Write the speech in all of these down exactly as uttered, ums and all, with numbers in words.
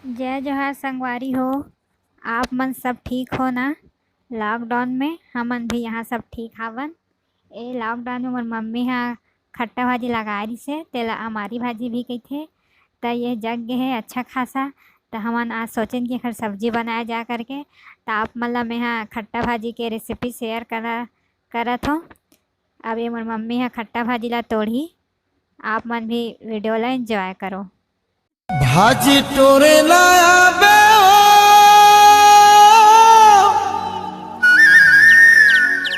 जय जोहार संगवारी हो, आप मन सब ठीक हो ना? लॉकडाउन में हमन भी यहाँ सब ठीक हावन। ए लॉकडाउन में मोर मम्मी ह खट्टा भाजी लगाए रिहिसे, तेला अमारी भाजी भी कहिथे। त ये जग गे हे अच्छा खासा, त हमन आज सोचेन कि एखर सब्जी बनाया जाए करके। त आप मन ला मेंहा खट्टा भाजी के रेसिपी शेयर करा, करत हों। अब ये मोर मम्मी ह खट्टा भाजी ला तोड़ही, आप मन भी वीडियो ला एंजॉय करो। भाजी टोरे ना आबे ओ,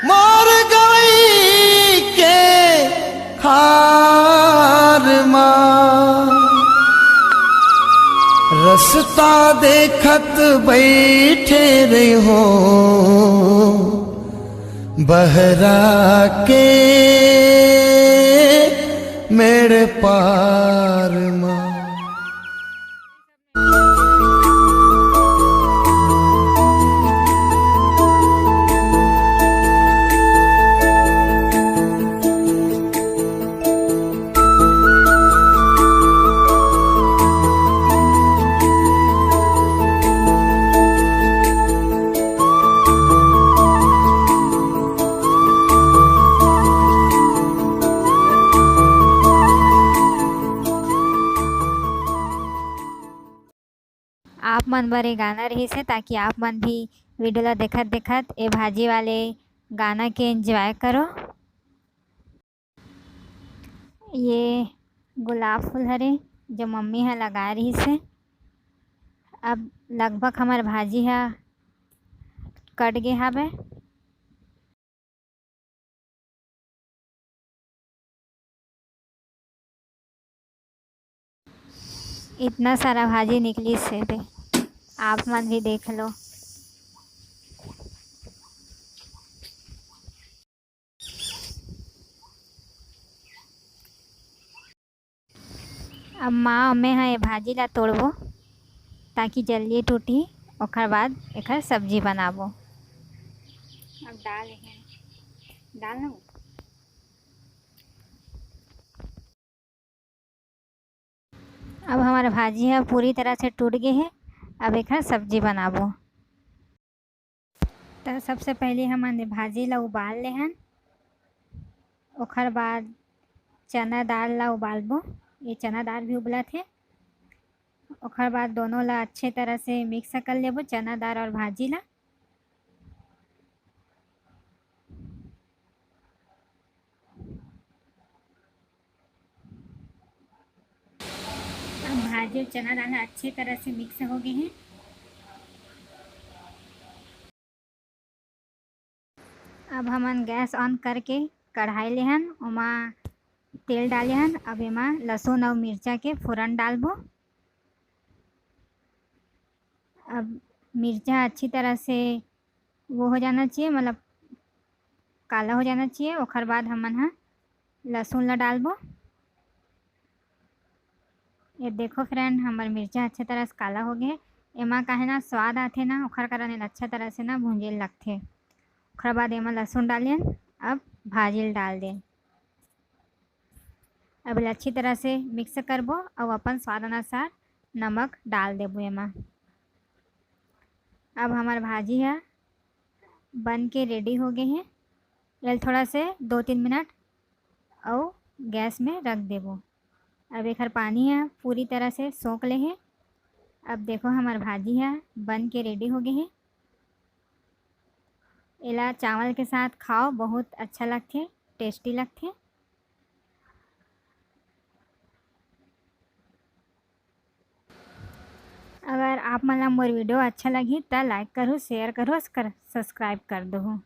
मोर गवई के खार मा। रस्ता देखत बइठे रहिहूँ बहरा के मेड़ पार मा। आप मन बर ये गाना रहिसे, ताकि आप मन भी वीडियो ला देखत देखत ए भाजी वाले गाना के एंजॉय करो। ये गुलाब फूल हरे, जो मम्मी ह लगाए रहिसे। अब लगभग हमर भाजी ह कट गे हावय। इतना सारा भाजी निकलिस हे दे, आप मन भी देख लो। अब माँ अउ मैं ह ये भाजी ला तोड़बो, ताकि जल्दी टूटही, ओखर बाद एखर सब्जी बनाबो। अब डाल हे, डाल ना। अब हमर भाजी ह पूरी तरह से टूट गे हे। अब एखर सब्जी बनाबो। त सबसे पहले हमन भाजी ला उबाल लेहन, ओखर बाद चना दाल ला उबालबो। ये चना दाल भी उबलत हे। ओखर बाद दोनों ला अच्छे तरह से मिक्स कर लेबो, चना दाल और भाजी ला। अब भाजी अउ चना दाल ह अच्छे तरह से मिक्स हो गे हे। अब हमन गैस ऑन करके कढ़ाई लेहन, ओमा तेल डाले हन। अब एमा लहसुन अउ मिर्चा के फोरन डालबो। अब मिर्चा अच्छी तरह से वो हो जाना चाहिए, मतलब काला हो जाना चाहिए। ओखर बाद हमन ह लहसुन ला डालबो। ये देखो फ्रेंड, हमर मिर्चा अच्छे तरह से काला हो गए। एमा काहे ना स्वाद आथे ना, ओखर कारण एला अच्छा तरह से ना भूंजे ल लगथे। ओखर बाद एमा लहसुन डालेन, अब भाजी ल डाल देन। अब एला अच्छी तरह से मिक्स करबो अउ अपन स्वाद अनुसार नमक डाल देबो एमा। अब हमर भाजी ह बन के रेडी हो गे हे। एल थोड़ा से दो तीन मिनट अउ गैस में रख देबो। अब एखर पानी ह पूरी तरह से सोख ले हे। अब देखो हमर भाजी ह बन के रेडी हो गे हे। एला चावल के साथ खाओ, बहुत अच्छा लगथे, टेस्टी लगथे। अगर आप मन ला मोर वीडियो अच्छा लगही त लाइक करहु, शेयर करहु, सब्सक्राइब कर दहु।